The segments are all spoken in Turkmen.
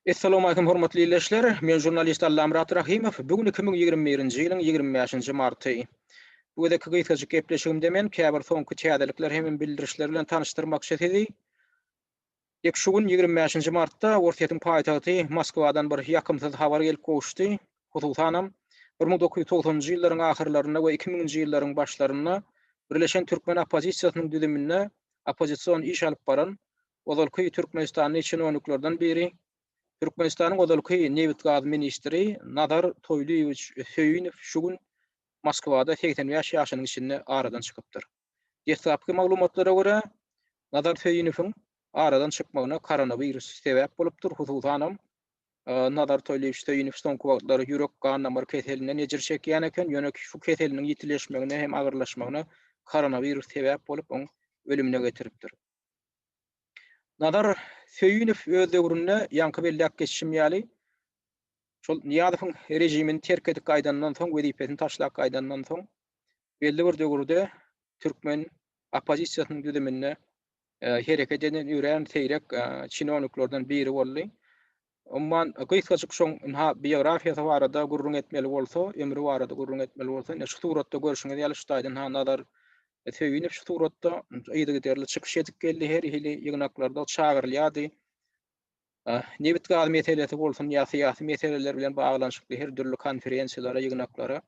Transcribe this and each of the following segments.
Essalawmalikim hormatly ildeşler! Men žurnalist Allamyrat Rahymow. Bu gün 2021-nji ýylyň 25-nji marty. Bu gezekki gysgajyk gepleşigimde men käbir soňky täzelikler hemem bildirişler bilen tanyşdyrmakçy sizi. Dek şu gün 25-nji martda Orsýetiň paýtagty Moskwadan bir ýakymsyz habar gelip gowuşdy. Hususanam, 1990-njy ýyllaryň ahyrlarynda we 2000-nji ýyllaryň başlarynda Birleşen türkmen oppozisiýasynyň düzüminde oppozision iş alyp baran ozalky türkmenistanly çinowniklerden biri, Türkmenistanyň ozalky nebit-gaz ministri Nazar Toýlyýewiç Söýünow şu gün Moskwada 85 ýaşynyň içinde aradan çykypdyr. Deslapky maglumatlara görä, Nazar Söýünowyň aradan çykmagyna koronawirus sebäp bolupdyr, hususanam, Nazar Toýlyýewiç Söýünow soňky wagtlar ýürek-gan damar keselinden ejir çekýän eken, ýöne şu keseliniň ýitileşmegine hem agyrlaşmagyna koronawirus sebäp bolup, oň ölümine getiripdir. Nazar Söýünow öz döwründe ýaňky belläp geçişim ýaly, şol Nyýazowyň režimini terk edip gaýdandan soň, wezipesini taşlap gaýdandan soň, belli bir döwürde türkmen oppozisiýasynyň düzüminde hereket eden örän seýrek çinowniklerden biri boldy. Umuman, gysgajyk şoň ynha biografiýasy barada gürrüň etmeli bolsa, ömri barada gürrüň etmeli bolsa, ine şu suratda görşüňiz ýaly şu taýdan ha Nazar Söýünow şu suratda yzygiderli çykyş edip geldi, her hili ýygnaklarda çagyrylýardy. Nebit-gaz meselesi bolsun ýa syýasy meseleler bilen baglanyşykly her dürli konferensiýalara, ýygnaklara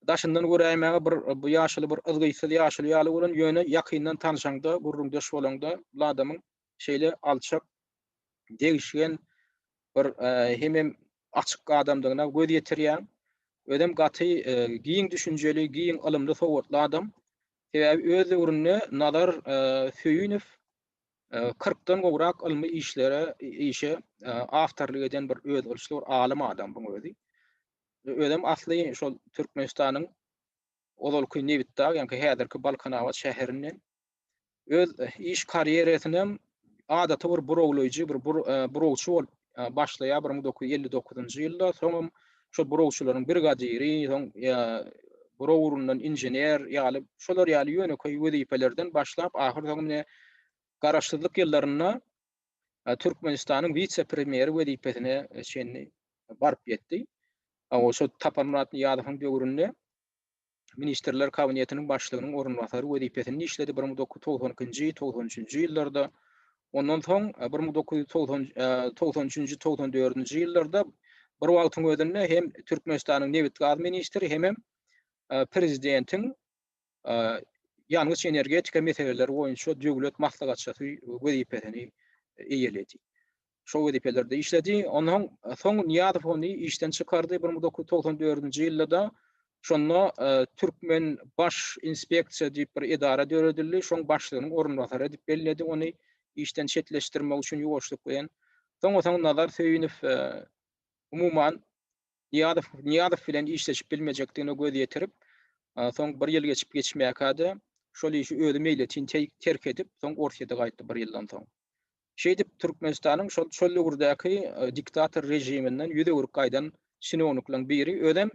Daşyndan göräýmäge bir bu ýaşuly bir yzgytsyz ýaşuly ýaly bolan, ýöne ýakyndan tanşaňda, gürrüňdeş bolaňda bu adamyň şeýle alçak, degişgen bir hemem açyk adamdygyna göz ýetirýäň. Özem gaty giň düşünjeli, giň ylymly, sowatly adam. Sebäbi öz döwründe Nazar Söýünow kyrkdan gowrak ylmy işlere, işe awtorlyk eden bir özboluşly bir alym adam buň özi. Özem asly şol Türkmenistanyň ozalky Nebitdag, ýaňky häzirki Balkanabat şäherinden. Öz iş karýerasyny adaty bir burawlaýjy, bir burawçy bolup başlaýar 1959-njy ýylda. Soňam şol burawçylaryň brigadiri, soň buraw ugrundan inžener ýaly, şolar ýaly ýönekeý wezipelerden başlap, ahyr soňy ine Garaşsyzlyk ýyllarynda Türkmenistanyň wise-premýeri wezipesine çenli baryp ýetdi. Şo Saparmyrat Nyýazowyň döwründe Ministrler Kabinetiniň başlygynyň orunbasary wezipesinde işledi 1992-nji, 93-nji ýyllarda. Ondan soň 1993-nji, 94-nji ýyllarda bir wagtyň özünde hem Türkmenistanyň nebit-gaz ministri hemem prezidentiň ýangyç-energetika meseleleri boýunça döwlet maslahatçysy wezipesini eýeledi. Şo wezipelerde işledi. Ondan soň Nyýazow ony işden çykardy 1994-nji ýylda-da. Şonda Türkmen baş inspeksiýa diýip bir edara döredildi. Şoň başlygynyň orunbasary edip belledi ony işden çetleşdirmek üçin ýuwaşlyk bilen. Soňa-soň Nazar Söýünow umuman Nyýazow Nyýazow bilen işleşip bilmejekdigine göz ýetirip, soň bir ýyl geçip geçmäkä-de şol işi özi meýletin terk edip, soň Orsýete gaýtdy bir ýyldan soň. Şeýdip, Türkmenistanyň şol şol döwürdäki diktator režiminden ýüz öwrüp gaýdan çinownikleriň biri. Özem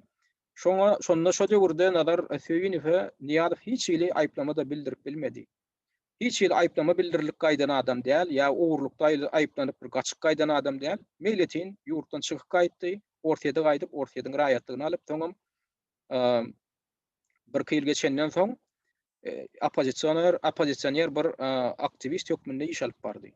şoňa şonda şo döwürde Nazar Söýünowe Nyýazow hiç hili aýyplama-da bildirip bilmedi. Hiç hili aýyplama bildirilip gaýdan adam däl, ýa ogurlykda aýyplanyp bir gaçyp gaýdan adam däl. Meýletin ýurtdan çykyp gaýtdy, Orsýete gaýdyp, Orsýetiň raýatlygyny alyp, soňam birki ýyl geçenden soň oppozisioner, oppozisioner bir aktiwist hökmünde iş alyp bardy.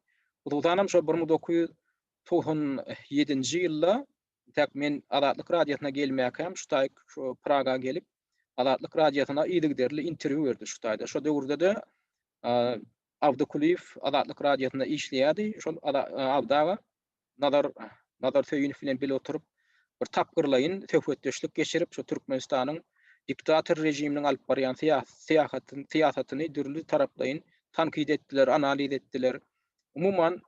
Hususanam şol 1997-nji ýylda entäk men Azatlyk Radiosyna gelmäkäm şu taýyk şu Praga gelip Azatlyk Radiosyna yzygiderli interwýu berdi şu taýda. Şo döwürde-de Abdy Kulyýew Azatlyk Radiosynda işleýärdi. Şol Abdy aga Nazar Nazar Söýünow bilen bile oturyp, bir tapgyrlaýyn söhbetdeşlik geçirip, şu Türkmenistanyň diktator režiminiň alyp barýan syýahatyny, syýasatyny dürli taraplaýyn tankyt etdiler, analiz etdiler. Umuman,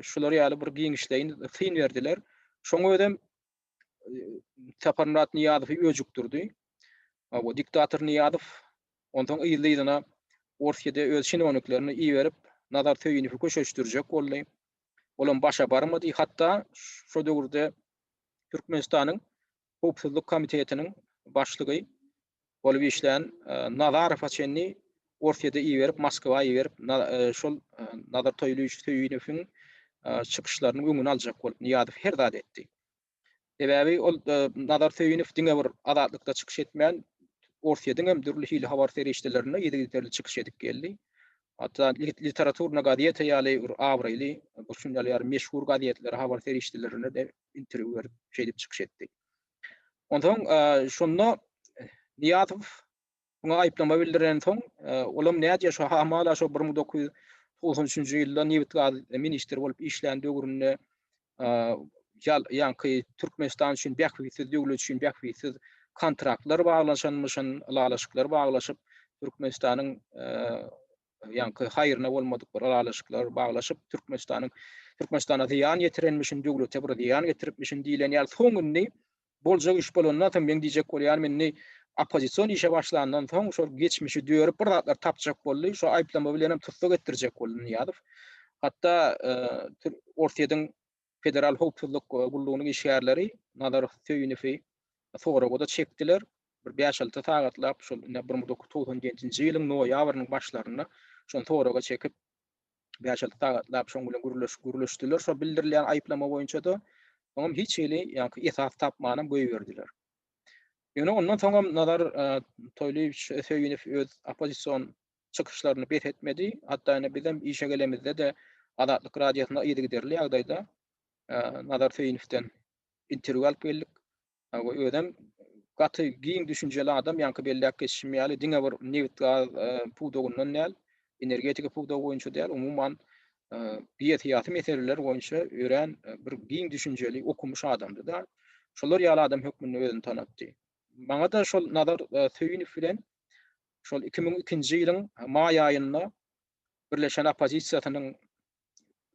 şular ýaly bir giňişleýin syn berdiler. Şoň özem Saparmyrat Nyýazowy öjükdirdi. Bu diktator Nyýazow onsoň yzly-yzyna Orsýede öz çinowniklerini iberip, Nazar Söýünowy köşeşdirjek boldy. Olam başa barmady. Hatda şo döwürde Türkmenistanyň Howpsuzlyk komitetiniň başlygy bolup işlän Nazarowa çenli Orsýete iberip, Moskwa iberip, şol Nazar Toýlyýewiç Söýünowyň. çykyşlarynyň öňüni aljak bolup Nyýazow her zat etdi. Sebäbi ol Nazar Söýünow diňe bir Azatlykda çykyş etmän, Orsýetiň hem dürli hili habar serişdelerinde yzygiderli çykyş edip geldi. Hatda Literaturna gazeta ýaly bir abraýly, bir şundan ýaly meşhur gazetlere, habar serişdelerinde-de interwýu berip, şeýdip çykyş etdi. Onsoň şonda Nyýazow Muňa aýyplama bildirensoň, olam nädýär şo hamala şo 1993-nji ýylda nebit-gaz ministri bolup işlän döwründe ýaňky Türkmenistan üçin bähbitsiz, döwlet üçin bähbitsiz kontraktlar baglaşanmyşyn, ylalaşyklar baglaşyp, Türkmenistanyň ýaňky haýryna bolmadyk bir ylalaşyklar baglaşyp, Türkmenistanyň Türkmenistana zyýan ýetirenmişin, döwlete bir zyýan getiripmişin diýlen ýaly soň indi Boljak iş bolandan soň meň diýjek bolýanym indi oppozision işe başlandan soň şol geçmişi dörüp bir zatlar tapjak boldy. Şo aýyplama bilenem tussag etdirjek boldy Nyýazow. Hatda Orsýetiň Federal howpsuzlyk gullugynyň işgärleri Nazar Söýünowy soraga-da çekdiler. Bir bäş-alty sagatlap şol ine 1997-nji ýylyň noýabrynyň başlarynda şony soraga çekip bäş-alty sagatlap şoň bilen gürleş gürleşdiler. Şo bildirilýän aýyplama boýunça-da soňam hiç hili ýaňky esas tapmanam goýberdiler. Ýöne ondan soňam Nazar Toýlyýewiç Söýünow öz oppozision çykyşlaryny bes etmedi. Hatda ine bizem işe gelemizde-de Azatlyk Radiosynda yzygiderli ýagdaýda Nazar Söýünowden interwýu alyp geldik. We özem gaty giň düşünjeli adam, ýaňky belläp geçişim ýaly, diňe bir nebit-gaz pudagyndan däl, energetika pudagy boýunça däl, umuman geosyýasy meseleler boýunça örän bir giň düşünjeli, okumyş adamdy-da. Şolar ýaly adam hökmünde özüni tanatdy. Maňa-da şol Nazar Söýünow bilen şol 2002-nji ýylyň maý aýynda Birleşen oppozisiýasynyň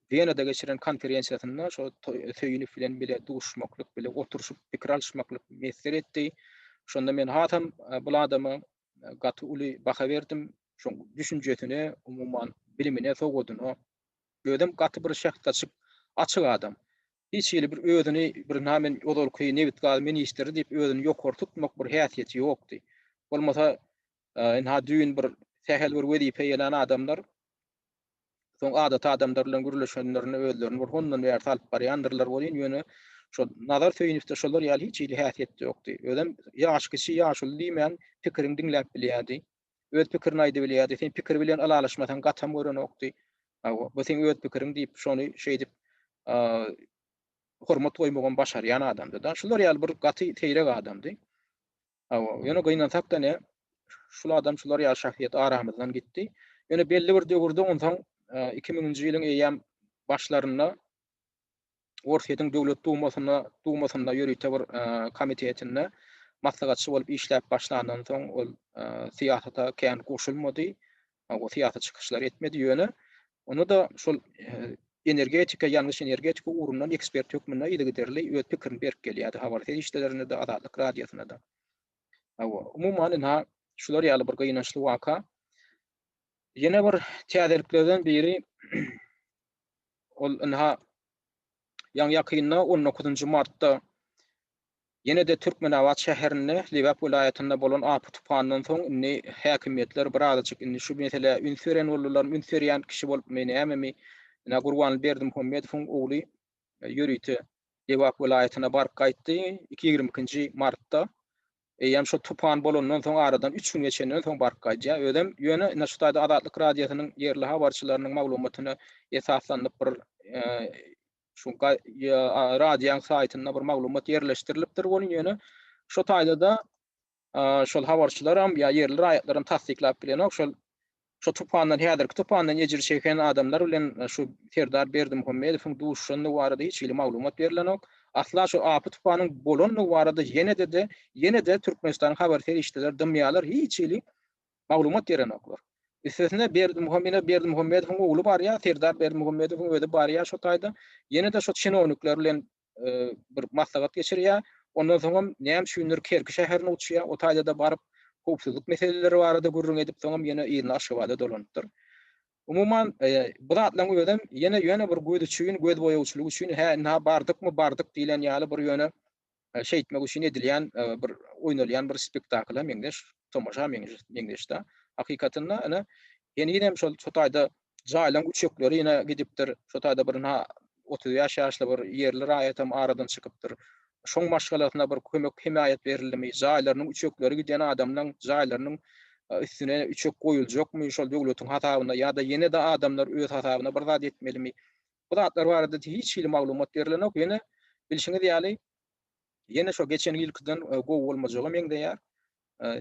Wenada geçiren konferensiýasynda şo Söýünow bilen bile duşmaklyk, bile oturyşyp pikir alyşmaklyk miýesser etdi. Şonda men hasam bul adama gaty uly baha berdim. Şoň düşünjesine, umuman bilimine, sowadyna. Özem gaty bir şähdaçyk, açyk adam. Hiç hili bir özüni bir na men ozalky nebit-gaz ministri diýip özüni ýokary tutmak bir häsiýeti ýokdy. Bolmasa ynha düýn bir sähel bir wezipe eýelän adamlar Soň adaty adamlar bilen gürleşenlerinde özlerini bir hondan bärsi alyp barýandyrlar welin, ýöne şol Nazar Söýünow-da şolar ýaly hiç hili häsiýet ýokdy. Özem ýaş kiçi, ýaşuly diýmän pikirini diňläp bilýärdi. Öz pikirini aýdybilýärdi. Sen pikiri bilen ylalaşmasaň gatam görenokdy. Hawa, bu seň öz pikiriň diýip, şony şeýdip hormat goýmagam başarýan adamdy-da. Şular ýaly bir gaty seýrek adamdy. Hawa, ýöne gynansak-da ne, şul adam şular ýaly şahsyýet aramyzdan gitdi. Ýöne belli bir döwürde onsoň 2000-nji ýylyň eýýäm başlarynda Orsýetiň Döwlet Dumasynda, Dumasynda ýörite bir komitetinde maslahatçy bolup işläp başlandan soň ol syýasata kän goşulmady. O syýasy çykyşlar etmedi, ýöne onda-da şol energetika, ýangyç-energetika ugrundan ekspert hökmünde yzygiderli öz pikirini berip gelýärdi habar serişdelerinde-de, Azatlyk Radiosynda-da. Hawa, umuman ynha şular ýaly bir gynançly waka. Ýene bir täzeliklerden biri ol ynha ýaňy-ýakynda 19-njy martda Ýene-de Türkmenabat şäherinde, Lebap welaýatynda bolan apy-tupandan soň indi häkimiýetler birazajyk indi şu meselä üns beren boldular, üns berýän kişi bolupmy, nämemi, ine Gurbanly Berdimuhamedowyň ogly ýörite Lebap welaýatyna baryp gaýtdy, 22-nji martda. Eýýäm şol tupan bolandan soň aradan üç gün geçenden soň baryp gaýdýar. Özem ýöne ine şu taýda Azatlyk Radiosynyň ýerli habarçylarynyň maglumatyna esaslanyp bir Şu radiýaň saýtynda bir maglumat ýerleşdirilipdir welin ýöne şo taýda-da şol habarçylaram ýa ýerli raýatlaram tassyklap bilenok şol şo tupandan häzirki tupandan ejir çeken adamlar bilen şu Serdar Berdimuhamedowyň duşuşandygy barada hiç hili maglumat berlenok. Asla şo apy tupanyň bolandygy barada ýene-de-de ýene-de Türkmenistanyň habar serişdeleri dymýarlar hiç hili maglumat berenoklar. Üstesine Berdimuhamine Berdimuhamedowyň ogly barýar, Serdar Berdimuhamedowyň özi barýar şo taýda. Ýene-de şo çinownikler bilen bir maslahat geçirýär. Ondan soňam näme üçindir Kerki şäherine uçýar. O taýda-da baryp howpsuzlyk meseleleri barada gürrüň edip, soňam ýene yzyna Aşgabada dolanypdyr. Umuman, bu zatlaryň özem ýene ýöne bir göz üçin, göz boýagçylyk üçin, hä, ynha bardykmy, bardyk diýlen ýaly bir ýöne şeýtmek üçin edilýän bir oýnalýan bir spektakla meňzeş, tomaşa meňzeş-de. Hakykatynda ine henizem şol şo taýda jaýlaryň üçekleri ýene gidipdir. Şo taýda bir ynha. 35 ýaşly bir ýerli raýatam aradan çykypdyr. Şoň maşgalasyna bir kömek, hemaýat berildimi? Jaýlarynyň üçekleri giden adamlaň jaýlarynyň üstüne üçek goýuljakmy şol döwletiň hasabyna ýa-da ýene-de adamlar öz hasabyna bir zat etmelimi? Bu zatlar barada hiç hili maglumat berilenok. Ýöne bilşiňiz ýaly, ýene şo geçen ýylkydan gowy bolmajaga meňzeýär.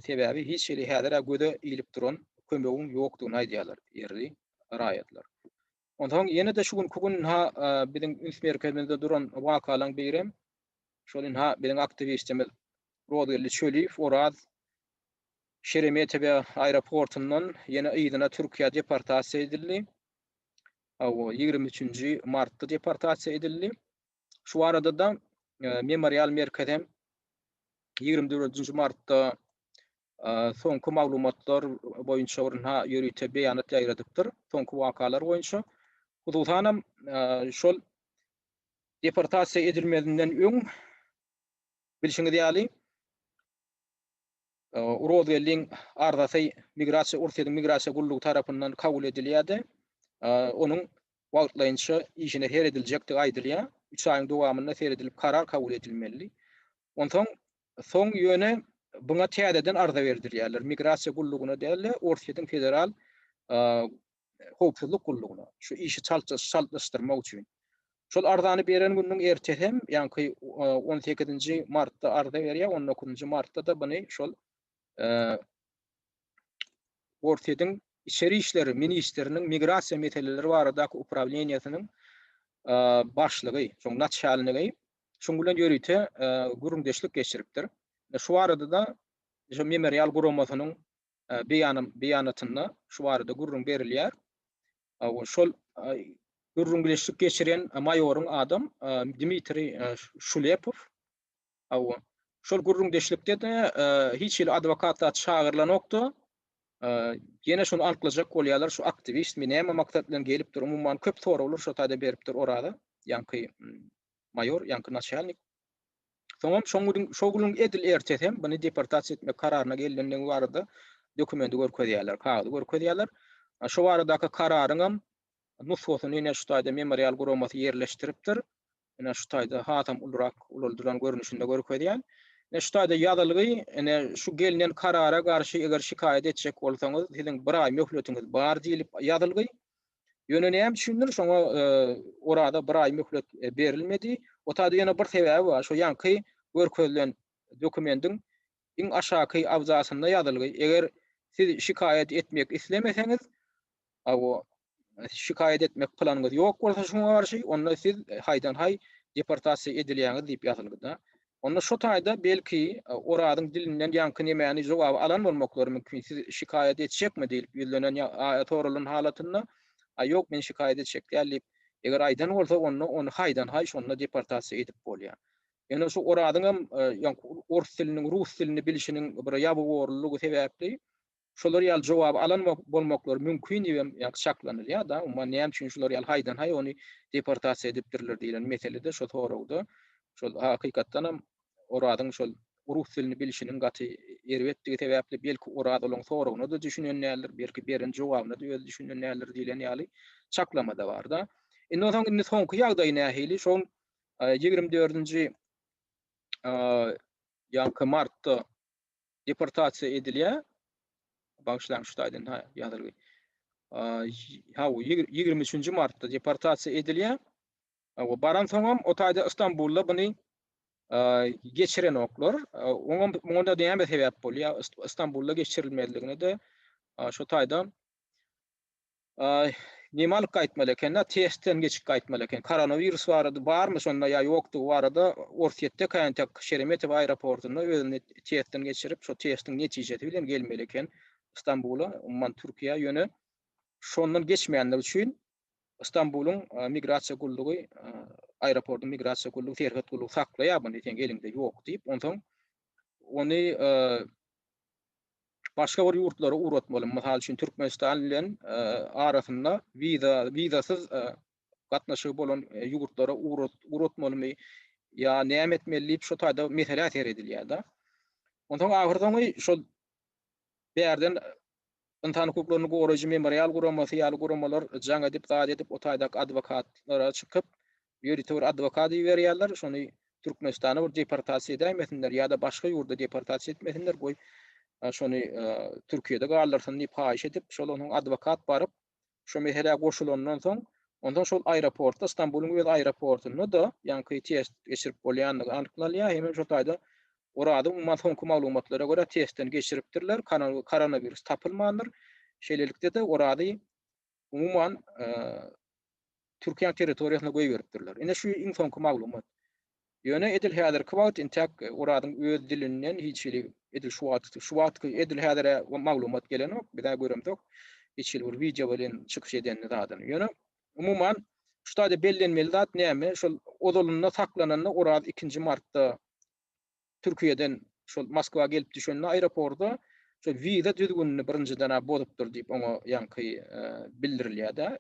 Sebäbi hiç hili häzir-ä göze ilip duran kömegiň ýokdugyny aýdýarlar ýerli raýatlar. Onsoň ýene-de şu günki gün ynha biziň üns merkezimizde duran wakalaryň birem şol ynha biziň aktiwistimiz Rozgeldi Çöliýew Oraz Şeremetewe aeroportundan ýene yzyna Türkiýä deportasiýa edildi. Hawa, 23-nji martda deportasiýa edildi. Şu barada-da Memorial merkezem 24-nji martda soňky maglumatlar boýunça bir ynha ýörite beýanat ýaýradypdyr, soňky wakalar boýunça. Hususanam şol deportasiýa edilmezinden öň bilşiňiz ýaly Rozgeldiň arzasy migrasiýa Orsýetiň migrasiýa gullugy tarapyndan kabul edilýärdi. Onuň wagtlaýynça işine serediljekdigi aýdylýar. Üç aýyň dowamynda seredilip karar kabul edilmeli. Onsoň soň ýöne buňa täzeden arza berdirýärler. Migrasiýa gullugyna däl-de, Orsýetiň federal howpsuzlyk gullugyna şu işi çaltlaşdyrmak üçin. Şol arzany beren gününiň ertesi hem, ýaňky 18-nji martda arza berýär, 19-njy martda-da buny şol Orsýetiň Içeri işler ministriniň migrasiýa meseleleri baradaky uprawleniýesiniň başlygy, şoň naçalnigi şuň bilen ýörite gürrüňdeşlik geçiripdir. Şu barada-da şu Memorial guramasynyň beýanam beýanatynda şu barada gürrüň berilýär. Şol gürrüňdeşlik geçiren maýoryň adam Dmitriý Şulepow. Hawa. Şol gürrüňdeşlikde-de hiç hili adwokat zat çagyrylanokdy. Ýene şony anyklajak bolýarlar, şu aktiwistmi, näme maksat bilen gelipdir, umuman köp soraglar şo taýda beripdir Oraza, ýaňky maýor, ýaňky naçalnik. Soňam şoň günüň, şo günüň edil ertesi hem muny deportasiýa etmek kararyna gelinendigi barada dokumenti görkezýärler, kagyzy görkezýärler. Şo baradaky kararyňam nusgasyny ine şu taýda Memorial guramasy ýerleşdiripdir. Ine şu taýda hasam ulurak ulaldylan görnüşinde görkezýän. Ine şu taýda ýazylgy, ine şu gelnen karara garşy eger şikaýat etjek bolsaňyz, siziň bir aý möhletiňiz bar diýlip ýazylgy. Ýöne näme üçindir şoňa Oraza bir aý möhlet berilmedi. O taýda ýene bir sebäbi bar. Şo ýaňky görkezilen dokumendiň iň aşaky abzasynda ýazylgy. Eger siz şikaýat etmek islemeseňiz, Hawa, şikaýat etmek planyňyz ýok bolsa şuňa garşy, onda siz haýdan-haý deportasiýa edilýäňiz diýip ýazylgyda. Onda şo taýda belki Orazyň dilinden ýaňky nemäni jogaby alan bolmaklary mümkin. Siz şikaýat etjekmi diýlip ýüzlenen soralan halatynda, A ýok men şikaýat etjek däl diýip, eger aýdan bolsa onda ony haýdan-haý şonda deportasiýa edip bolýar. Ýöne şu Orazyňam ýaňky ors diliniň, rus dilini bilşiniň bir ýabygorlulygy sebäpli şolar ýaly jogaby alan bolmaklary mümkin diýibem ýaňky çaklanylýar-da, umuman näme üçin şular ýaly haýdan-haý ony deportasiýa edipdirler diýlen meselede şo soragda şol hakykatdanam Orazyň şol rus dilini bilşiniň gaty erbetdigi sebäpli belki Oraz olaň soragyna-da düşünen däldir, belki beren jogabyna-da özi düşünen däldir diýlen ýaly çaklama-da bar-da. Indi onsoň indi soňky ýagdaý nähili? Şoň 24-nji ýaňky martda deportasiýa edilýär. Bagyşlaň şu taýdan ha ýazylgy. Ha 23-nji martda deportasiýa edilýär. Hawa baransoňam o taýda Istanbulda buny geçirenoklar. Oňam muňa da näme sebäp bolýar? Istanbulda geçirilmezligine-de şo taýda Neme alyp gaýtmaly eken-de, testden geçip gaýtmaly eken. Koronawirus barada barmy şonda ýa ýokdugy barada Orsýetde entek Şeremetewo aeroportunda özüni testden geçirip, şo testiň netijesi bilen gelmeli eken Stambula, umuman Türkiýä. Ýöne şondan geçmänligi üçin Stambulyň migrasiýa gullugy, aeroportyň migrasiýa gullugy, serhet gullugy saklaýar muny, seň eliňde ýok diýip. Onsoň ony başga bir ýurtlara ugratmaly. Mysal üçin, Türkmenistan bilen arasynda wiza, wizasyz gatnaşygy bolan ýurtlara ugratmalymy ýa näme etmeli diýip şo taýda meselä seredilýär-de. Onsoň ahyrsoňy şol bärden ynsan hukuklaryny goraýjy Memorial guramasy ýaly guramalar jaň edip, zat edip, o taýdaky adwokatlara çykyp, Ýörite bir adwokat iberýärler, şony Türkmenistana bir deportasiýa edäýmesinler ýa-da başga ýurda deportasiýa etmesinler, goý şony Türkiýede galdyrsyn diýip haýyş edip, şol onuň adwokat baryp, şo meselä goşulandan soň, onsoň şol aeroportda, Stambulyň öz aeroportynda-da ýaňky test geçirip bolýandygy anyklanýar, hemem şo taýda Orazy umuman soňky maglumatlara görä testden geçiripdirler, koronawirus tapylmandyr. Şeýlelikde-de Orazy umuman Türkiýäň territoriýasyna goýberipdirler. Ine şu iň soňky maglumat. Ýöne edil häzirki wagt intäk Orazyň öz dilinden hiç hili edil şu wagt şu wagtky edil häzire maglumat gelenok, biz-ä göremzok hiç hili bir wideo bilen çykyş edenini zadyny. Ýöne umuman şu taýda bellenmeli zat näme? Şol ozalynda saklananda Oraz ikinji martda Türkiýeden şol Moskwa gelip düşende aeroporda şol wiza düzgünini birinjiden-ä bozupdyr diýip oňa ýaňky bildirilýär-de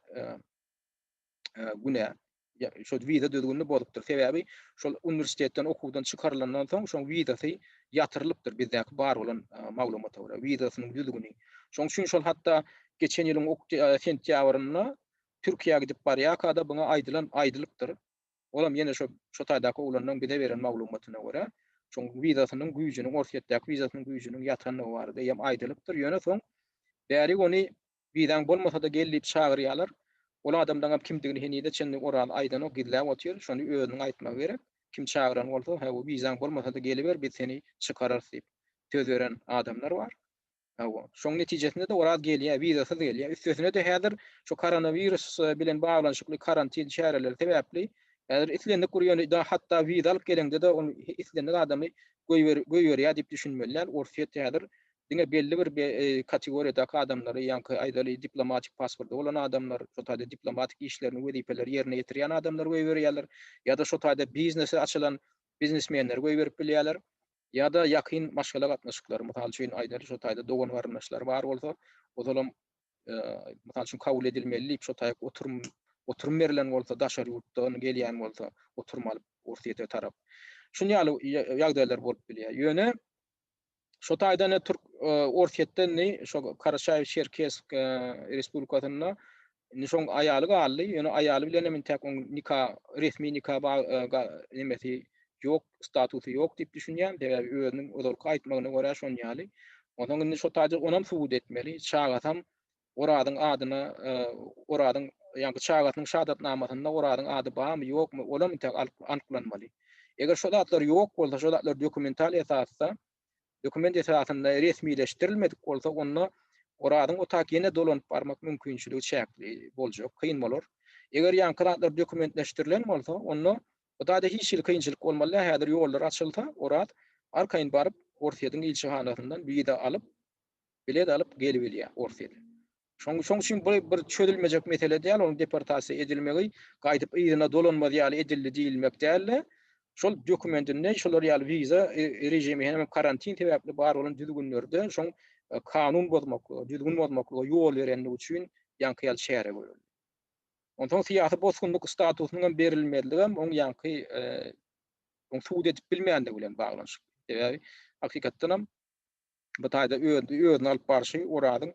günä. Şol wiza düzgünini bozupdyr. Sebäbi şol uniwersitetden okuwdan çykarylandan soň şoň wizasy ýatyrylypdyr bizdäki bar bolan maglumata görä wizasynyň düzgüni. Şoň üçin şol hatda geçen ýylyň sentýabrynda Türkiýä gidip barýarka-da buňa aýdylan aýdylypdyr. Olam ýene şo şo taýdaky oglanlaň bize beren maglumatyna görä, şoň wizasynyň güýjüniň, Orsýetdäki wizasynyň güýjüniň ýatandygy barada eýýäm aýdylypdyr. Ýöne soň bärik ony wizaň bolmasa-da gel diýip çagyrýarlar. Ol adamlaňam kimdigini henize çenli Oraz aýdanok, gizläp otyr. Şony özüniň aýtmagy gerek. Kim çagyran bolsa, hawa, wizaň bolmasa-da geliber, biz seni çykararys diýip söz beren adamlar bar. Hawa. Şoň netijesinde-de Oraz gelýär, wizasyz gelýär. Üstesine-de häzir şu koronawirus bilen baglanyşykly karantin çäreleri sebäpli häzir islendik bir ýöne hatda wiza alyp geleňde-de ony islendik adamy goýber goýberýär diýip düşünmeli däl. Orsýet häzir diňe belli bir kategoriýadaky adamlary, ýaňky aýdaly diplomatik pasporty bolan adamlar, şo taýda diplomatik işlerini, wezipeleri ýerine ýetirýän adamlary goýberýärler ýa-da şo taýda biznesi açylan biznesmenleri goýberip bilýärler. Ýa-da ýakyn maşgala gatnaşyklary, mysal üçin, aýdaly, şo taýda dogan-garyndaşlary bar bolsa, ozalam, mysal üçin, kabul edilmeli diýip, şo taýak oturum, oturum berlen bolsa, daşary ýurtdan gelýän bolsa, oturum alyp Orsýete tarap. Şuny ýaly ýagdaýlar bolup bilýär. Ýöne şo taýdan türk Orsýetden indi şo Karaçaýew-Çerkesk respublikasynda Indi şoň aýaly galdy, ýöne aýaly bilen hem intäk oň nika, resmi nika nemesi ýok, statusy ýok diýip düşünýän, sebäbi özüniň ozalky aýtmagyna görä şon ýaly. Onsoň indi şo taýda onam subut etmeli, çagasam Orazyň adyna, Orazyň, ýaňky çagasynyň şahadatnamasynda Orazyň ady barmy, ýokmy, olam intäk anyklanmaly. Eger şo zatlar ýok bolsa, şo zatlar dokumental esasda dokument esasynda resmileşdirilmedik bolsa, onda Orazyň otak ýene dolanyp barmak mümkinçiligi çäkli boljak, kyn bolar. Eger ýaňky zatlar dokumentleşdirilen bolsa, onda bu taýda hiç hili kynçylyk bolmaly däl. Häzir ýollar açylsa, Oraz arkaýyn baryp, Orsýetiň ilçihanasyndan wiza alyp, bilet alyp gelibilýär Orsýete. Şoň şoň üçin bu bir çözülmejek mesele däl, onuň deportasiýa edilmegi gaýdyp yzyna dolanmaz ýaly edildi diýilmek däl-de, şol dokumentinde şolar ýaly wiza režimi hem karantin sebäpli bar bolan düzgünlerde şoň kanun bozmaklyga, düzgün bozmaklyga ýol berenligi üçin ýaňky ýaly çäre görüldi. Onsoň syýasy bosgunlyk statusynyň hem berilmezligem oň ýaňky oň subut edip bilmänligi bilen baglanyşykly. Sebäbi hakykatdan hem bu taýda özüni alyp barşy Orazyň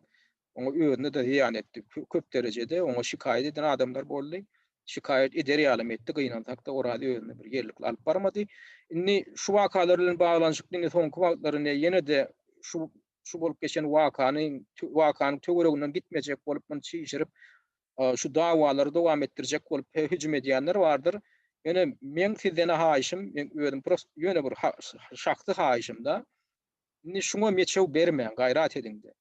oňa özüne-de zyýan etdi. Köp derejede oňa şikaýat eden adamlar boldy. Şikaýat eder ýalam etdi, gynansak-da Oraz özüni bir ýerlikli alyp barmady. Indi şu wakalar bilen baglanyşykly indi soňky wagtlar indi ýene-de şu şu bolup geçen wakany wakanyň töwereginden gitmejek bolup muny çişirip şu dawalary dowam etdirjek bolup hüjüm edýänler bardyr. Ýöne meň sizden haýyşym, men özüm prost ýöne bir şahsy haýyşym-da. Indi şuňa meçew bermäň, gaýrat ediňde.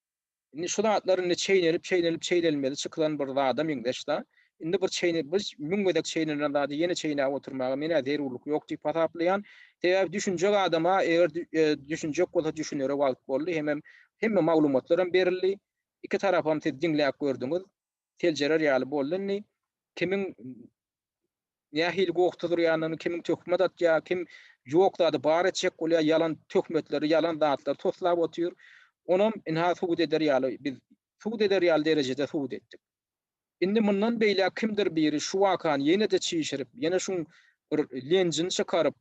Indi şu zatlar indi çeýnelip, çeýnelip, çeýnelmeli çykylan bir zada meňzeş-da. Indi bir çeýne, bir müň gezek çeýnelen zady ýene çeýnäp oturmaga men-ä zerurlyk ýok diýip hasaplaýan. Sebäbi düşünjek adama eger düşünjek bolsa düşünere wagt boldy, hemem hemme maglumatlaram berildi. Iki tarapam siz diňläp gördüňiz. Seljerer ýaly boldy indi. Kimiň nähili goh tuzurýanyny, kimiň töhmet atýar, kim ýok zady bar etjek bolýar, ýalan töhmetleri, ýalan zatlary toslap otyr. Onam ynha subut eder ýaly biz subut eder ýaly derejede subut etdik. Indi mundan beýläk kimdir biri şu wakany ýene-de çişirip, ýene şuň bir lenjini çykaryp,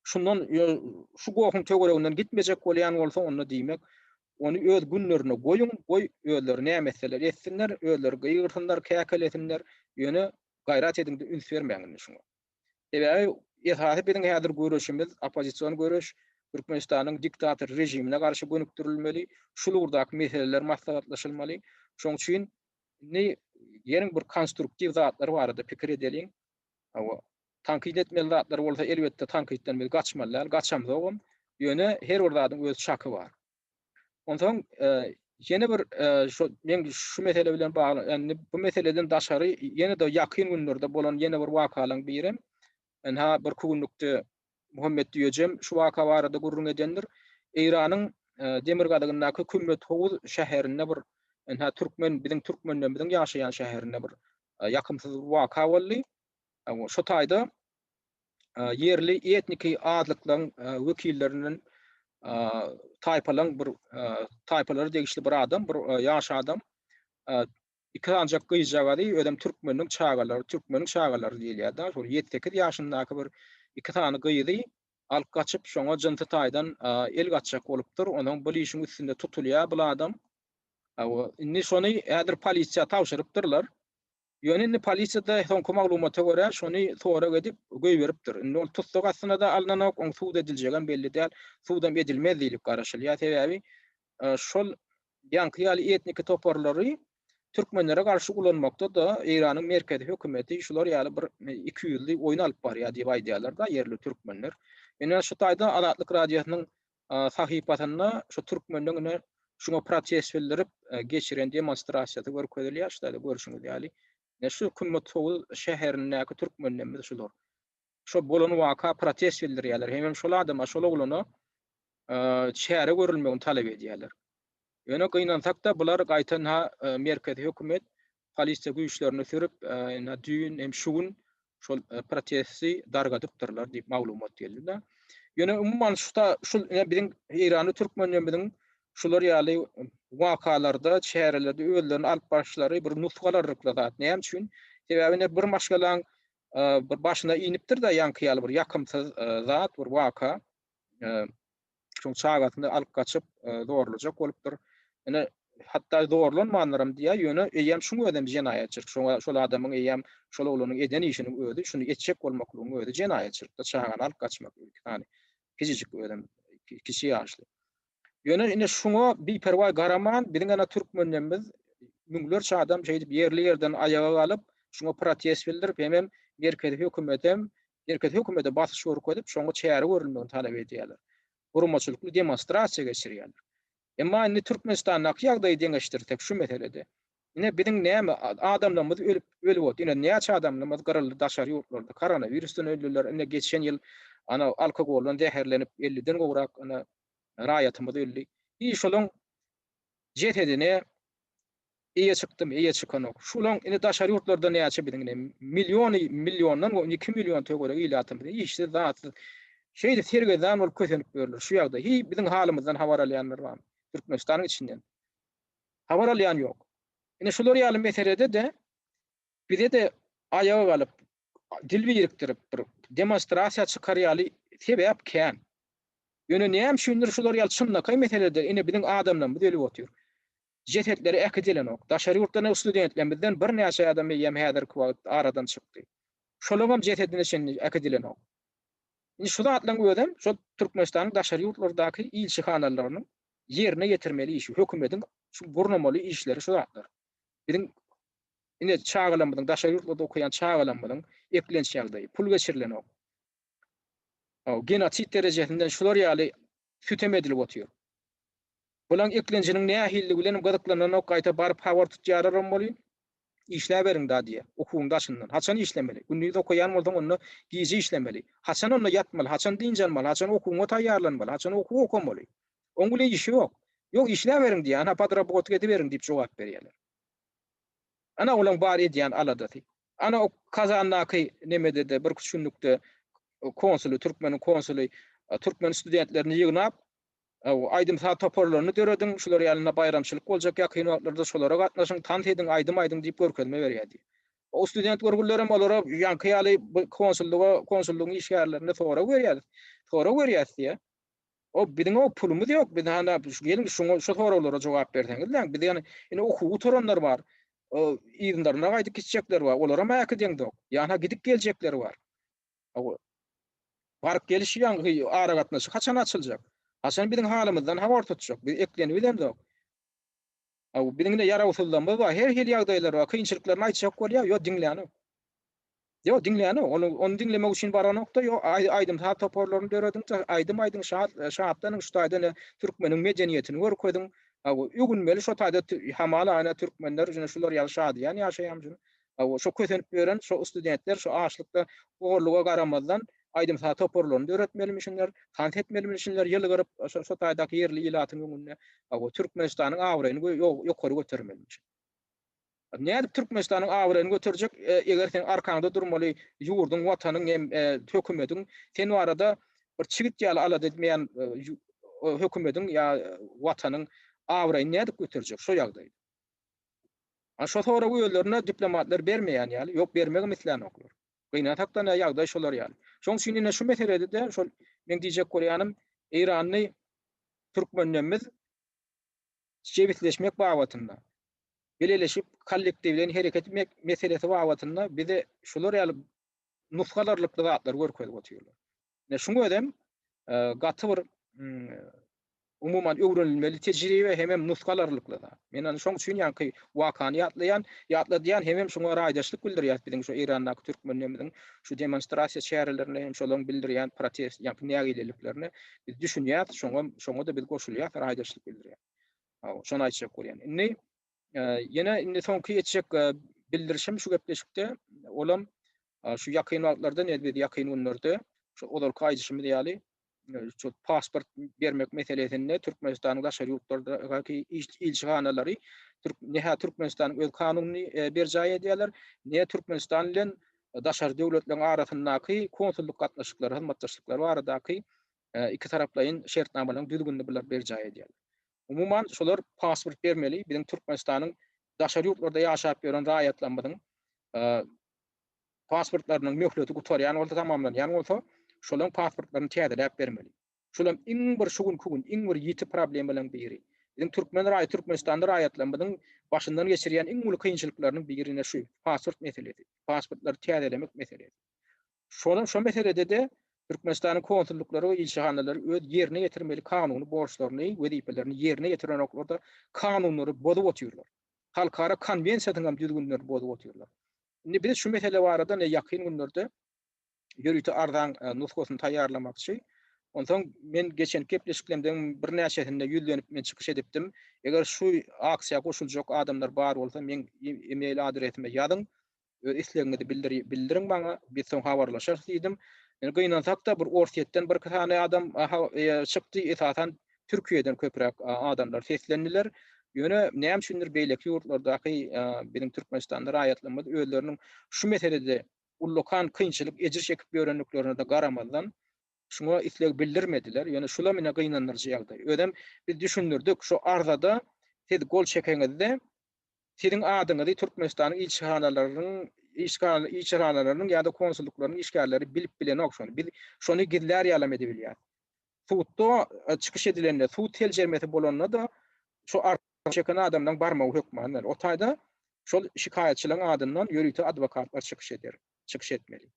şundan şu gohuň töwereginden gitmejek bolýan bolsa, onda diýmek, ony öz günlerine goýuň, goý özleri näme etseler etsinler, özleri gygyrsynlar, käkelesinler, ýöne. Gaýrat ediň-de üns bermäň indi şuňa. Sebäbi esasy biziň häzir göreşimiz oppozision göreş, Türkmenistanyň diktator režimine garşy gönükdirilmeli, şul ugurdaky meseleler maslahatlaşylmaly. Şoň üçin indi geliň bir konstruktiw zatlar barada pikir edeliň. Hawa, tankyt etmeli zatlar bolsa elbetde tankytdan biz gaçmaly däl, gaçamzogam. Ýöne her bir zadyň öz çaky bar. Onsoň ýene bir şu men şu mesele bilen bagly, indi bu meseleden daşary ýene-de ýakyn günlerde bolan ýene bir wakalaryň birem, ynha birki günlükde Muhammet Düýejem şu waka barada gürrüň edendir. Eýranyň demirgazygyndaky Kümmet Howuz şäherinde bir ynha türkmen, biziň türkmenlerimiziň ýaşaýan şäherinde bir ýakymsyz bir waka boldy. Şo taýda ýerli etniki azlyklaryň wekillerinden taýpalaryň bir taýpalara degişli bir adam, bir ýaş adam iki sanjak gyzjagazy, özem türkmeniň çagalary, türkmeniň çagalary diýilýär-de, şol ýedi-sekiz ýaşyndaky bir iki sany gyzy alyp gaçyp, şoňa jynsy taýdan el gatjak bolupdyr. Onuň bu işiň üstünde tutulýar bu adam. Indi şony häzir polisiýa tabşyrypdyrlar. Ýöne indi polisiýada soňky maglumata görä şony sorag edip goýberipdir. Indi ol tussag astyna-da alnanok, oň sud ediljegem belli däl. Sudam edilmez diýlip garaşylýar. Sebäbi şol ýaňky ýaly etniki toparlary türkmenlere garşy ulanmakda-da Eýranyň merkezi hökümeti şular ýaly bir ikiýüzli oýun alyp barýar diýip aýdýarlar-da ýerli türkmenler. Ine şu taýda Azatlyk Radiosynyň sahypasynda şu türkmenleň ine şuňa protest bildirip geçiren demonstrasiýasy görkezilýär. Şu taýda görşüňiz ýaly. Ine şu Kümmetowuz şäherindäki türkmenlerimiz şular. Şo bolan waka protest bildirýärler. Hemem şol adama, şol oglana çäre görülmegini talap edýärler. Ýöne gynansak-da bular gaýtan-ha merkezi hökümet polisiýa güýçlerini sürüp, ine düýn hem şu gün şol protesti dargadypdyrlar diýip maglumat geldi-de. Ýöne umuman şu şul ine biziň eýranly türkmenlerimiziň şular ýaly wakalarda, çärelerde özlerini alyp baryşlary bir nusga alarlykly zat. Näme üçin? Sebäbi ine bir maşgalaň bir başyna inipdir-de ýaňky ýaly bir ýakymsyz zat, bir waka. Şoň çagasyny alyp gaçyp, zorlajak bolupdyr. Ine, hatda zorlanmandyram diýýär, ýöne eýýäm şuň özem jenaýatçylyk. Şoňa şol adamyň eýýäm şol oglanyň eden işiniň özi, şuny etjek bolmaklygyň özi jenaýatçylykda, çagany alyp gaçmak iki sany kiçijik özem kiçi ýaşly. Ýöne ine şuňa biperwaý garaman, biziň ana türkmenlerimiz müňlerçe adam şeýdip ýerli-ýerden aýaga galyp, şuňa protest bildirip, hemem merkezi hökümetem Merkezi hökümete basyş görkezip, şoňa çäre görülmegini talap edýärler. Guramaçylykly demonstrasiýa geçirýärler. Emma indi Türkmenistandaky ýagdaýy deňeşdirsek şu meselede, ine biziň näme adamlarymyz ölüp ölüp otyr. Ine näçe adamlarymyz gyryldy daşary ýurtlarda, koronawirusdan öldüler. Ine geçen ýyl ana alkogoldan zäherlenip 50-den gowrak ana raýatymyz öldi. I şolaň jesedine Eýe çykdymy, eýe çykanok. Şulaň indi daşary ýurtlarda näçe biziň ine milliony, milliondan we 2 million töweregi ilatymyz işsiz, zatsyz. Şeýdip sergezdan bolup kösenip ýörler. Şu ýagdaý. Hiý biziň halymyzdan habar alýanlar barmy? Türkmenistanyň içinden. Habar alýan ýok. Ine şular ýaly meselede-de bize-de aýaga galyp, dil birikdirip bir demonstrasiýa çykar ýaly sebäp kän. Ýöne näme üçindir şular ýaly çynlakaý meselede ine biziň adamlarymyz ölüp otyr. Jesetleri äkidilenok. Daşary ýurtdan studentlerimizden birnäçe adam eýýäm häzirki wagt aradan çykdy. Şolaňam jesedine çenli äkidilenok. Indi şu zatlaryň özem şol Türkmenistanyň daşary ýurtlardaky ilçihanalarynyň ýerine ýetirmeli işi, hökümetiň şu gurnamaly işleri şu zatlar. Biziň ine çagalarymyzyň, daşary ýurtlarda okaýan çagalarymyzyň eklenç ýagdaýy, pul geçirilenok. Genosid derejesinden şular ýaly sütem edilip otyr. Bulaň eklenjiniň nähililigi bilenem gyzyklananok, gaýta baryp habar tutýarlaram welin, işläberiň da diýýär, okuwyň daşyndan. Haçan işlemeli? Gündiz okaýan bolsaň onda gije işlemeli. Haçan onda ýatmaly, haçan dynç almaly, haçan okuwyňa taýýarlanmaly, haçan okuw okamaly? Oň bilen işi ýok. Ýok, işläberiň diýýär, ana podrabotka ediberiň diýip jogap berýärler. Ana olaň bar edýän aladasy. Ana o Kazandaky nemede-de birküç günlükde konsuly, türkmeniň konsuly türkmen studentlerini ýygnap, Aýdym-saz toparlaryny dörediň, şular ýalynda baýramçylyk boljak ýakyn wagtlarda şolara gatnaşyň, tans ediň, aýdym aýdyň diýip görkezme berýärdi. O student görgülilerem olara ýaňky ýaly konsullyga, konsullygyň işgärlerine sorag berýär. Sorag berýäs diýýär. O biziň o pulumyz ýok, biz hana geliň şuňa şu soraglara jogap berseňizläň. Biz ýani ine okuw gutaranlar bar. yzynlaryna gaýdyp gitjekler bar. Olaram äkideňzok. Ýa-ha gidip geljekler bar. Baryp geliş ýaňky aragatnaşyk haçan açyljak? Haçan biziň halymyzdan habar tutjak? Biz eklenibidemzok. Biziň ine ýarawsyzlygymyz bar, her hili ýagdaýlar bar, kynçylyklaryny aýtjak bolýar, ýok diňlänok. Ýok diňlänok, ony ony diňlemek üçin baranok-da, ýok aýdym-saz toparlaryny dörediň, aýdym aýdyň, şatlanyň, şu taýda ine türkmeniň medeniýetini görkeziň. Öwünmeli şo taýda hamala ine türkmenler ine şular ýaly şadyýan ýaşaýarmyşyn. Şo kösenip ýören şo studentler şo açlykda horluga garamazdan aýdym-saz toparlaryny döretmelimişinler, tans etmelimişinler ýylgyryp şo şo taýdaky ýerli ilatyň öňünde Türkmenistanyň abraýyny ýokary götermelimişin. Nädip Türkmenistanyň abraýyny göterjek, eger seň arkaňda durmaly ýurduň, watanyň hem hökümediň sen barada bir çigit ýaly alada etmeýän hökümediň ýa watanyň abraýyny nädip göterjek şo ýagdaýda? A şo soragy özlerine diplomatlar bermeýän ýaly, ýok bermegem islänoklar. Gynansakda ine ýagdaý şolar ýaly. Şoň üçin ine şu meselede-de şol meň diýjek bolýanym Eýranly türkmenlerimiz jebisleşmek babatynda, bileleşip kollektiwleýin hereket etmek meselesi babatynda bize şular ýaly nusga alarlykly zatlary görkezip otyrlar. Ine şuň özem gaty bir umuman öwrenilmeli tejribe hemem nusga alarlykly zat. Men ony şoň üçin ýaňky wakany ýatlaýan, ýatladýan hemem şuňa raýdaşlyk bildirýäs biziň şu Eýrandaky türkmenlerimiziň şu demonstrasiýa çärelerine hem şolaryň bildirýän protest ýaňky nägileliklerine biz düşünýäs, şoňa şoňa-da biz goşulýas, raýdaşlyk bildirýäs. Hawa, şony aýtjak bolýan. Indi ýene indi soňky etjek bildirişim şu gepleşikde olam şu ýakyn wagtlarda ne biz ýakyn günlerde şu ozalky aýdyşymyz ýaly şu pasport bermek meselesinde Türkmenistanyň daşary ýurtlardaky ilçihanalary ne-hä Türkmenistanyň öz kanunyny berjaý edýärler, ne Türkmenistan bilen daşary döwletleriň arasyndaky konsullyk gatnaşyklary, hyzmatdaşlyklary baradaky ikitaraplaýyn şertnamalaryň düzgünini bular berjaý edýärler. Umuman, şolar pasport bermeli, biziň Türkmenistanyň daşary ýurtlarda ýaşap ýören raýatlarymyzyň pasportlarynyň möhleti gutarýan bolsa, tamamlanýan bolsa, şolaryň pasportlaryny täzeläp bermeli. Şolam iň bir şu günki gün iň bir ýiti problemalaryň biri. Biziň türkmen raýat Türkmenistanda raýatlarymyzyň başyndan geçirýän iň uly kynçylyklarynyň biri ine şu pasport meselesi, pasportlary täzelemek meselesi. Şonuň şo meselede-de Türkmenistanyň konsullyklary we ilçihanalary öz ýerine ýetirmeli kanuny borçlaryny, wezipelerini ýerine ýetirenoklar-da, kanunlary bozup otyrlar. Halkara konwensiýasynyň hem düzgünlerini bozup otyrlar. Indi biz şu mesele barada ne ýakyn günlerde ýörite arzaň nusgasyny taýýarlamakçy. Onsoň men geçen gepleşiklerimden birnäçesinde ýüzlenip men çykyş edipdim. Eger şu aksiýa goşuljak adamlar bar bolsa meň e-mail adresime ýazyň. Öz islegiňizi bildir bildiriň maňa, biz soň habarlaşarys diýdim. Indi gynansak-da bir Orsýetden birki sany adam çykdy, esasan Türkiýeden köpräk adamlar seslendiler. Ýöne näme üçindir beýleki ýurtlardaky biziň Türkmenistanda raýatlarymyz özleriniň şu meselede ullakan kynçylyk, ejir çekip ýörendiklerine-de garamazdan, şuňa isleg bildirmediler. Ýöne şulam ine gynandyryjy ýagdaý. Özem biz düşündirdik, şu arzada siz gol çekeňizde siziň adyňyzy Türkmenistanyň ilçihanalarynyň ilçihanalarynyň ýa-da konsullyklarynyň işgärleri bilip bilenok şony. Biz şony gizlär ýalam edebilýäris. Sudda çykyş edilende, sud seljermesi bolanda-da şu arza çeken adamlaryň barmagy hökmandyr. O taýda şol şikaýatçylaryň adyndan ýörite adwokatlar çykyş eder, çykyş etmeli.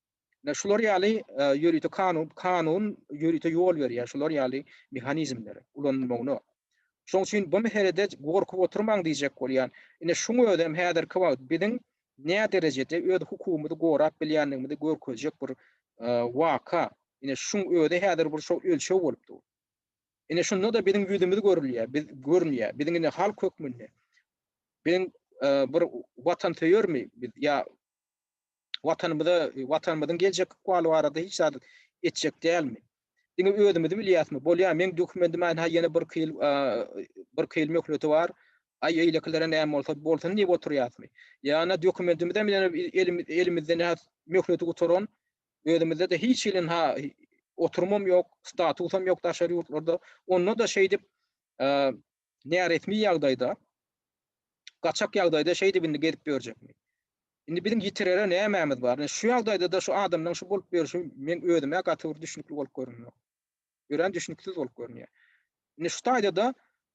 Ine şular ýaly ýörite kanun, kanun ýörite ýol berýär şular ýaly mehanizmleri ulanylmagyna. Şonuň üçin bu meselede gorkup oturmaň diýjek bolýan. Ine şuň özem häzirki wagt biziň näderejede öz hukugymyzy gorap bilýändigimizi görkezjek bir waka. Ine şuň özi häzir bir şo ölçeg bolup dur. Ine şunda-da biziň ýüzümiz görülýär, biz görünýär. Biziň ine halk hökmünde biziň bir watansöýermi biz ýa watanymyza, watanymyzyň geljek ykbaly barada hiç zat etjek dälmi? Diňe özümizi bilýäsmi? Bolýar, meň dokumentim ynha ýene birki ýyl, birki ýyl möhleti bar. Aý, eýlekilere näme bolsa bolsun diýip oturýasmy? Ýa-da dokumentimizem ýene elimizde nä möhleti gutaran, özümizde-de hiç hili ynha oturymam ýok, statusam ýok daşary ýurtlarda. Onda-da şeýdip, näresmi ýagdaýda, gaçak ýagdaýda şeýdip indi gezip ýörjekmi? Indi biziň ýitirere nämämiz bar? Indi şu ýagdaýda-da şu adamlaryň şu bolup ýörşi meň özüme gaty bir düşnükli bolup görünenok. Örän düşnüksiz bolup görünýär. Indi şu taýda-da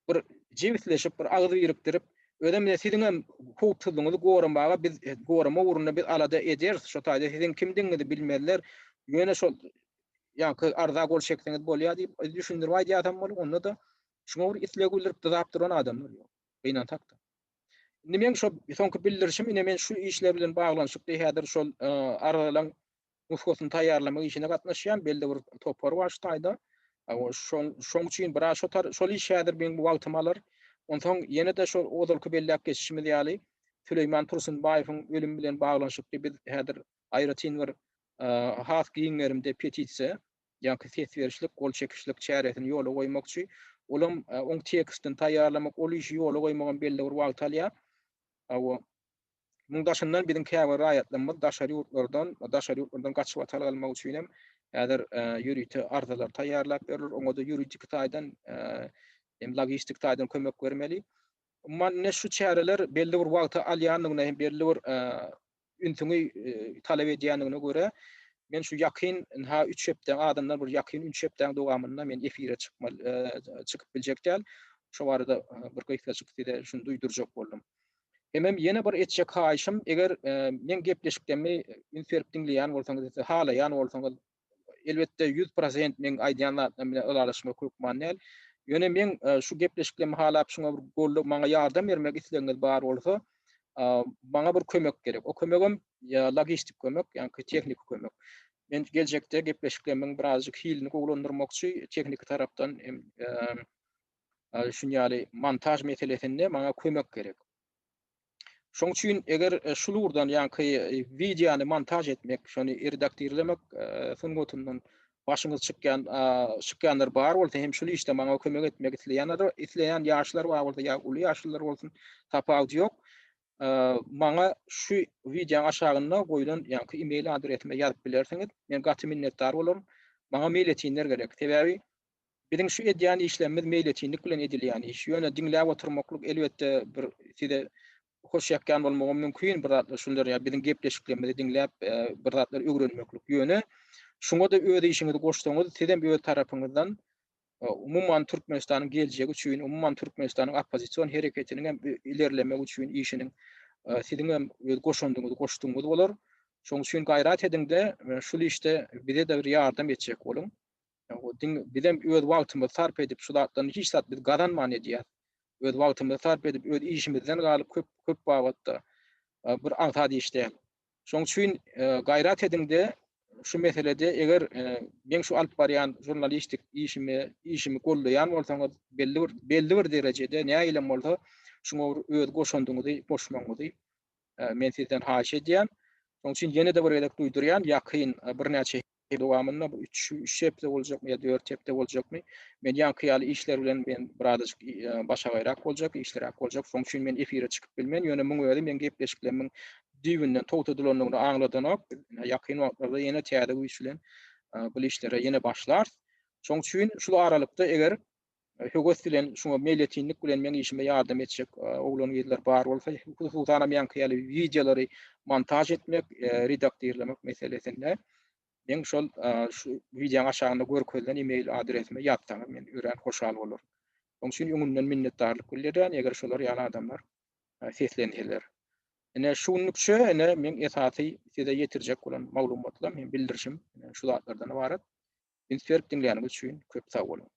bir jebisleşip, bir agyz birikdirip, Özem ine siziň hem howpsuzlygyňyzy goramaga biz goramak ugrunda biz alada ederis. Şo taýda siziň kimdigiňizi bilmezler. Ýöne şol ýaňky arza gol çekseňiz bolýar diýip düşündirip aýdýasam bolar. Onda-da şuňa bir isleg bildirip dyzap duran adamlar ýok. Gynansak-da. Indi meň şo soňky bildirişim ine men şu işler bilen baglanyşykly häzir şol arzalaň nusgasyny taýýarlamak işine gatnaşýan belli bir topar bar şu taýda. Şoň üçin biraz şo şol iş häzir meň wagtymy alar. Onsoň ýene-de şol ozalky belläp geçişimiz ýaly Süleýman Tursunbaýewiň ölümi bilen baglanyşykly biz häzir aýratyn bir has giň gerimde petisiýa, ýagny ses berişlik, gol çekişlik çäresini ýola goýmakçy. Olam oň tekstini taýýarlamak, ol işi ýola goýmagam belli bir wagt alýar. Hawa. Muň daşyndan biziň käbir raýatlarymyz daşary ýurtlardan, daşary ýurtlardan gaçyp atalga almak üçin hem häzir ýörite arzalar taýýarlap berler. Oňa-da ýuridiki taýdan hem logistik taýdan kömek bermeli. Umuman ine şu çäreler belli bir wagty alýandygyna hem belli bir ünsüňi talap edýändigine görä men şu ýakyn ynha üç hepde azyndan bir ýakyn üç hepdäň dowamynda men efire çykmaly çykyp biljek däl. Şo barada bir gysgajyk size şuny duýdurjak boldum. Hemem ýene bir etjek haýyşym, eger meň gepleşiklerimi üns berip diňleýän bolsaňyz, halaýan bolsaňyz, elbetde 100% meň aýdýan zatlarym bilen ylalaşmak hökman däl. Ýöne meň şu gepleşiklerimi halap, şuňa bir goldaw, maňa ýardam bermek islegiňiz bar bolsa, maňa bir kömek gerek. O kömegem logistik kömek, ýagny tehniki kömek. Men geljekde gepleşiklerimiň birazjyk hilini gowulandyrmakçy, tehniki tarapdan hem Şuny ýaly montaž meselesinde maňa kömek gerek. Şoň üçin eger şul ugurdan ýaňky wideony montaž etmek, şony redaktirlemek sungatyndan başyňyz çykýan çykýanlar bar bolsa hem şul işde maňa kömek etmek isleýänler isleýän ýaşlar bar bolsa ýa uly ýaşlylar bolsun tapawudy ýok. Maňa şu wideonyň aşagynda goýlan ýaňky email adresime ýazyp bilersiňiz. Men gaty minnetdar bolaryn. Maňa meýletinler gerek. Sebäbi Biziň şu edýän işlerimiz meýletinlik bilen edilýän iş. Ýöne diňläp oturmaklyk elbetde bir size hoş ýakýan bolmagam mümkin bir zatlar şular ýa biziň gepleşiklerimizi diňläp bir zatlar öwrenmeklik. Ýöne şuňa-da öz işiňizi goşsaňyz sizem öz tarapyňyzdan umuman Türkmenistanyň geljegi üçin, umuman Türkmenistanyň oppozision hereketiniň hem ilerlemegi üçin işiniň siziň hem öz goşandyňyzy goşdugyňyz bolar. Şonuň üçin gaýrat ediň-de şul işde bize-de bir ýardam etjek boluň. Diň bizem öz wagtymyzy sarp edip şu zatdan hiç zat biz gazanman edýäs. Öz wagtymyzy sarp edip öz işimizden galyp köp köp babatda bir aňsat iş däl. Şoň üçin gaýrat ediňde şu meselede eger meň şu alyp barýan žurnalistik işimi işimi gollaýan bolsaňyz belli bir belli bir derejede nähilem bolsa şuňa bir öz goşandyňyzy goşmagyňyzy men sizden haýyş edýän. Şoň üçin ýene-de bir gezek duýdurýan ýakyn birnäçe dowamynda bu üç üç hepde boljakmy ýa dört hepde boljakmy men ýaňky ýaly işler bilen men birazajyk başagaýrak boljak işliräk boljak şoň üçin men efire çykyp bilmen ýöne muň özi meň gepleşiklerimiň düýbünden togtadylandygyny aňladanok ýakyn wagtlarda ýene täze güýç bilen bu işlere ýene başlarys şoň üçin şu aralykda eger höwes bilen şuňa meýletinlik bilen meň işime ýardam etjek oglan-gyzlar bar bolsa, hususanam ýaňky ýaly wideolary montaž etmek, redaktirlemek meselesinde meň şol şu wideoň aşagynda görkezilen e-mail adresime ýazsaňyz men örän hoşal bolaryn. Şonuň üçin öňünden minnetdarlyk bildirýän, eger şolar ýaly adamlar seslenseler. Ine şu günlükçe ine meň esasy size ýetirjek bolan maglumatlarym hem bildirişim şu zatlardan ybarat. Üns berip diňläniňiz üçin köp sag boluň.